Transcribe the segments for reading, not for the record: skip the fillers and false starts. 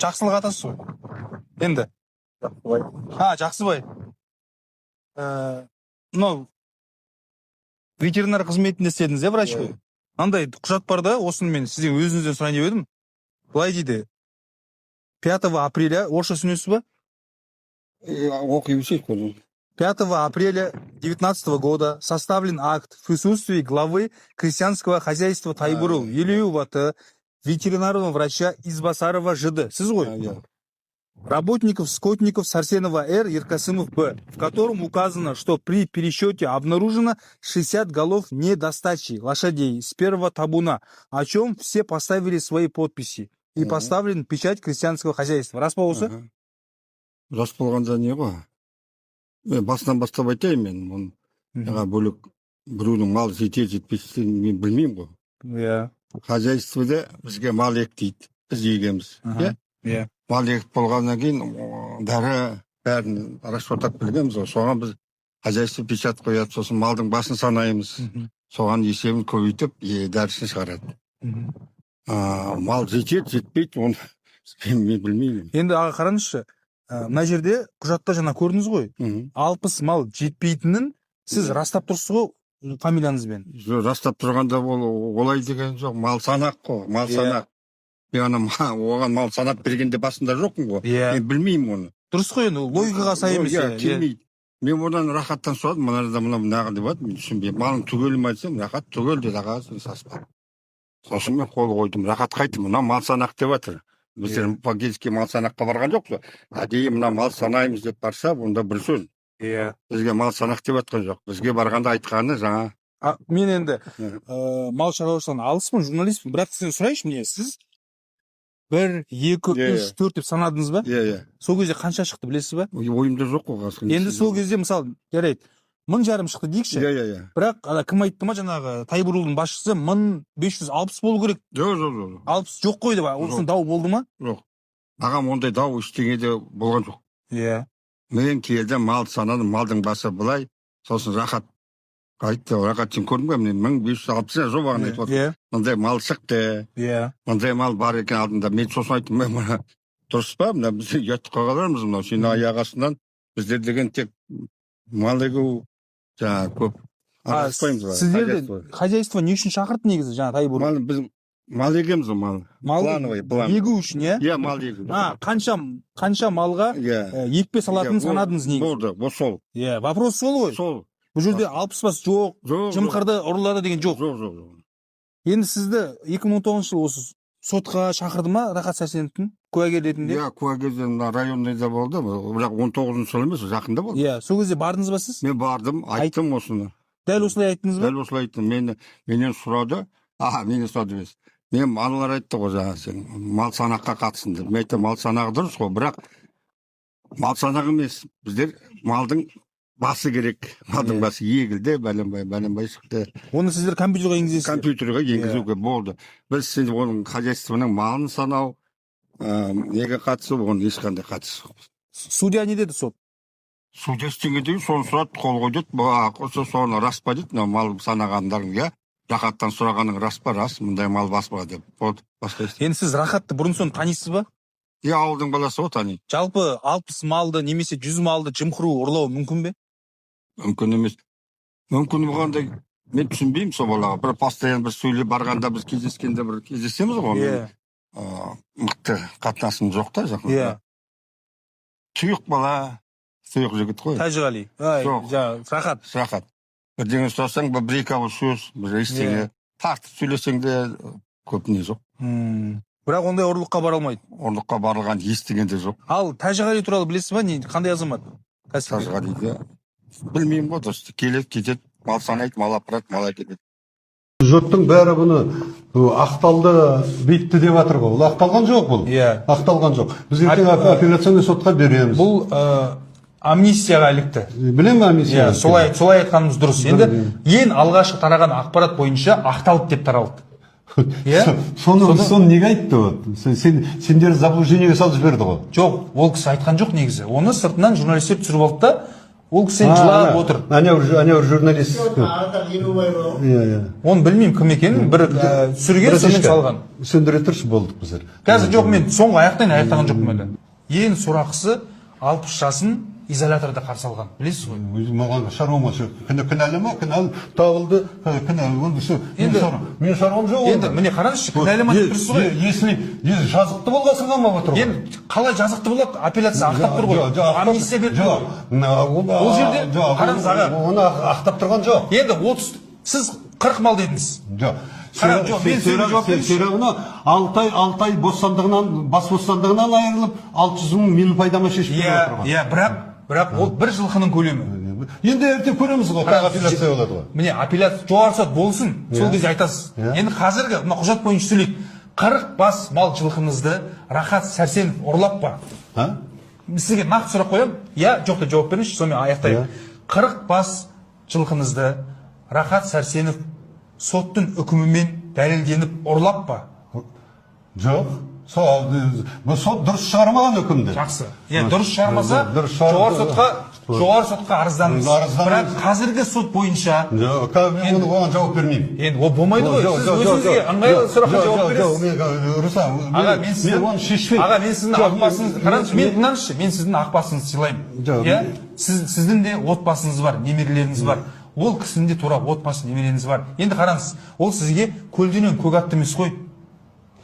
Жақсылық атасыз ғой енді. Жақсыбай. А, Жақсыбай. Мынау ветеринар қызметінде істедіңіз, иә, врач қой? Иә. Мынандай құжат бар да, осыны мен сізден, өзіңізден сұрайын деп едім. Былай дейді: 5 апреля, орысша түсінесіз ба? Оқи берсейік оны. 5 апреля 2019 года составлен акт в присутствии главы крестьянского хозяйства Тайбурыл Елеуова Т, ветеринарного врача Избасарова ЖД. Сіз ғой? Иә. Работников, скотников Сарсенова Р, Еркасымов Б, в котором указано, что при пересчете обнаружено 60 голов недостачи лошадей с первого табуна, о чем все поставили свои подписи. И поставлен печать крестьянского хозяйства. Рас па осы? Аха. Рас болғанда не ғой, мен басынан бастап айтайын. Мен оны жаңа бөлек, біреудің малы жетер жетпес, мен білмеймін ғой. Хозяйствода бізге мал ек дейді, біз егеміз. Иә. Мал егіп болғаннан кейін дәрі, бәрін расчеттап білгенбіз ғой. Соған біз хозяйство печать қояды, сосын малдың басын санаймыз, соған есебін көбейтіп, дәрісін шығарады. Мал жетеді, жетпейді, оны мен білмеймін. Енді, аға, қараңызшы, мына жерде құжатта жаңа көрдіңіз ғой, 60 мал жетпейтінін сіз растап тұрсыз ғой фамилияңызбен. Жоқ, растап тұрғанда ол олай деген жоқ. Мал санақ қой, мал санақ. Мен ана оған мал санап бергенде басында жоқпын ғой. Мен білмеймін оны. Дұрыс қой енді, ол логикаға сай емес. Иә, келмейді. Мен одан, Рахаттан сұрадым: мына жерде мынау мынағы деп жатыр, мен түсінбеймін, малың түгел ма десем, Рахат түгел деді. Аға, сен саспа. Сосын мен қол қойдым. Рахатқа айттым: мынау мал санақ деп жатыр. Біздер фактически мал санаққа барған жоқпыз, әдейі мына мал санаймыз деп барса, онда бір сөз. Бізге мал санақ деп жатқан жоқ. Бізге барғанда айтқаны жаңа. А, мен енді мал шаруашылығынан алыспын, журналистпін, бірақ сізден сұрайыншы: міне, сіз бір, екі, Иә, үш, иә. төрт деп санадыңыз ба? Иә. Сол кезде қанша шықты, білесіз ба? Ойымда жоқ қой қазір. Енді сол кезде, мысалы, жарайды, 1500 шықты дейікші. Иә. Бірақ ана кім айтты ма, жаңағы Тайбурылдың басшысы 1560 болу керек, Жоқ. 60 жоқ қой деп, осыны дау болды ма? Жоқ, ағам, ондай дау ештеңе де болған жоқ. Мен келдім, мал санадым, малдың басы былай. Сосын Рахат айтты: Рахат, сен көрдің бе, міне, 1560 жоқ, бағана айтып отыр. Мындай мал шықты, мындай мал бар екен алдында. Мен сосын айттым: «Мә, мына дұрыс па? Мына біз ұятқа қалармыз, мынау сенің аяқ астынан. Біздер деген тек мал егу, жаңағы көп араласпаймыз ғой». Сіздерді Хозяйство. хозяйство не үшін шақырды негізі жаңағы Тайбурыл? Мал, біз мал егеміз ғой, мал. Мал Плановый, план. егу үшін, иә? Иә, мал егу. А қанша малға Иә. Екпе салатынын Иә, санадыңыз негізі. Болды, ол сол. Иә, вопрос сол ғой. Сол. Бұл жерде 60 бас жоқ, Жоқ. жымқырды, ұрлады деген жоқ. Жоқ. Енді сізді 2019 жылы осы сотқа шақырды ма Рахат Сәрсеновтің куәгер ретінде? Иә, куәгер мына районныйда болды, бірақ 19-жылы емес, жақында болды. Иә, сол кезде бардыңыз ба сіз? Мен бардым, айттым осыны. Дәл осылай айттыңыз ба? Дәл осылай айттым. Менен сұрады, менен сұрады емес, мен, аналар айтты ғой жаңағы, сен мал санаққа қатысың деп. Мен айттым: мал санағы дұрыс қой, бірақ мал санақ емес, біздер малдың басы керек, малдың басы егілді, бәленбай бәленбай шықты. Оны сіздер компьютерге енгізесіздер. Компьютерге енгізуге болды. Біз сен оның хозяйствоның малын санау, неге қатысы, оның ешқандай қатысы жоқ. Судья не деді, сот? Судья ештеңе деген, соны сұрады, қол қой деді. Соны рас па дейді, мынау мал санағандарың, иә, Рахаттан сұрағаның рас па? Рас, мындай мал бас па деп болды, басқа ештеңе. Енді сіз Рахатты бұрын соңды танисыз ба? Иә, ауылдың баласы ғой, таниды. Жалпы 60 малды немесе 100 малды жымқыру, ұрлау мүмкін бе? Мүмкін емес. Мүмкін болғанда, мен түсінбеймін сол балаға. Бір постоянно бір сөйлеп барғанда, біз кездескенде бір кездесеміз ғой. Мен, мықты қатынасым жоқ та жақын. Тұйық бала, тұйық жігіт қой. Тәжіғали, ай? Жоқ. Жаңағы Рахат. Рахат. Бірдеңе сұрасаң, бір екі ауыз сөз, бір ештеңе. Тартып сөйлесең де, көп не жоқ. Бірақ ондай ұрлыққа бара алмайды. Ұрлыққа барылған естіген де жоқ. Ал Тәжіғали туралы білесіз ба, не, қандай азамат, кәсіпкер? Тәжіғалиді білмеймін ғой дұрыс. Келеді, кетеді, мал санайды, мал апарады, мал әкеледі. Жұрттың бәрі бұны ақталды, бүйтті деп жатыр ғой. Ол ақталған жоқ бұл. Ақталған жоқ. Біз ертең апелляционный сотқа береміз. Бұл амнистияға ілікті. Білемін, амнистия. Иә, солай айтқанымыз дұрыс. Енді ең алғашқы тараған ақпарат бойынша ақталды деп таралды, иә. Соны неге айтты вот? Сендер заблуждениеге салып жіберді ғой. Жоқ, ол кісі айтқан жоқ негізі. Оны сыртынан журналистер түсіріп алды да. Ол кісі енді жылап отыр. Ана бір журналист. Ардақ Елубай бар ғой. Иә, иә. Оны білмеймін кім екенін, бір түсірген, сонымен салған. Сөндіре тұршы, болдық біздер. Қазір жоқ, мен соңғы аяқтайын, аяқтаған жоқпын әлі. Ең сорақысы, 60 жасын изоляторда қарсы алған, білесіз ғой. Өзім, маған шаруам жоқ. Кінәлі ма? Кінәлі табылды. Кінәлі. Оны все. Менің шаруам жоқ Енді онда. міне, қараңызшы, кінәлі ма деп тұрсыз ғой. Если жазықты болған соң қамап отыр ғой. Енді қалай жазықты болады? Апелляция ақтап тұр ғой. Жоқ, жоқ, Амнистия беріп тұр жоқ. ғой. Ол жерде, қараңыз, аға. Оны ақтап тұрған жоқ. Енді 30, сіз 40 мал дедіңіз. Жоқ. Қара, жоқ, мен сізге жауап берейінші. Все равно 6 ай, 6 ай бас бостандығынан айырылып, 600 мың менің пайдама шешіп беріп Иә, отыр ғой. иә, бірақ ол бір жылқының көлемі. Енді ертең көреміз ғой, тағы апелляция болады ғой. Міне, апелляция, жоғары сот болсын, сол кезде айтасыз. Иә. Енді қазіргі мына құжат бойынша сөйлейік. 40 бас мал жылқыңызды Рахат Сәрсенов ұрлап па? А? Сізге нақты сұрақ қоямын. Иә, жоқ деп жауап беріңізші, сонымен аяқтайық. Иә. 40 бас жылқыңызды Рахат Сәрсенов соттың үкімімен дәлелденіп ұрлап па? Жоқ. Сол, бұл сот дұрыс шығармаған үкімді. Жақсы. Иә, дұрыс шығармаса, Дұрыс шығар- жоғары сотқа арызданыңыз. Арызданыңыз. Бірақ қазіргі сот бойынша Жоқ, мен оған жауап бермеймін. Енді ол болмайды ғой. Жоқ, Сіз жоқ, өзіңізге жоқ, ыңғайлы жоқ, сұраққа жоқ, жауап жоқ, бересіз. Мен, Руслан, Аға, мен сіздің мен оны шешпеймін. Аға, мен сіздің Жоқ, ақ басыңызды қараңызшы, мен тыңдаңызшы, мен сіздің ақ басыңызды сыйлаймын. Жоқ, Иә? Сіздің де отбасыңыз бар, немерелеріңіз бар. Ол кісінің де тура отбасы, немереңіз бар. Енді қараңыз, ол сізге көлденең көк атты емес қой.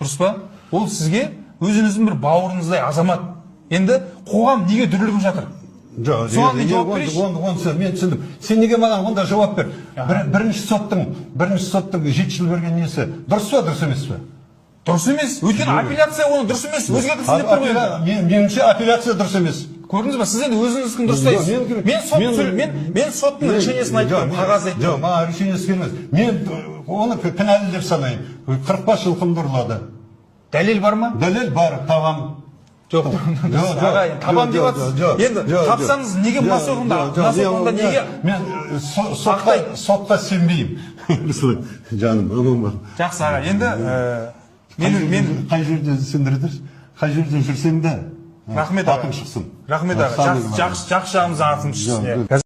Дұрыс па? Ол сізге өзіңіздің бір бауырыңыздай азамат. Енді қоғам неге дүрлігіп жатыр? Жоқ, Соған мен жауап берейінші. Оны мен түсіндім. Сен неге маған онда жауап бер? Бірінші соттың 7 жыл берген несі дұрыс па, дұрыс емес пе? Дұрыс емес. Өйткені апелляция оны дұрыс емес, өзгертілсін деп тұр ғой енді. Меніңше, апелляция дұрыс емес. Көрдіңіз ба, сіз енді өзіңіздікін дұрыстайсыз. Мен сот мен соттың решениесін айтып тұрмын, қағазды айтып Жоқ, тұрмын. маған решениесі келмес. Мен оны кінәлі деп санаймын. 40 бас жылқымды ұрлады. Дәлел бар ма? Дәлел бар, табам. Жоқ, Жоқ, аға, енді табам деп жоқ, жатсыз. жоқ, Енді жоқ, тапсаңыз, неге мына жоқ, сотында, жоқ, мына сотында неге мен ақтайды? сотқа сенбеймін. Жаным, аман бол. Жақсы, аға, енді мен Қай жерде сендірдір, қай жерде жүрсең де Рахмет, аға. атың шықсын. Рахмет, аға. Самый Жақсы, главный. жақсы, жақсы жағымыздан атың шықсын. Жоқ, Иә.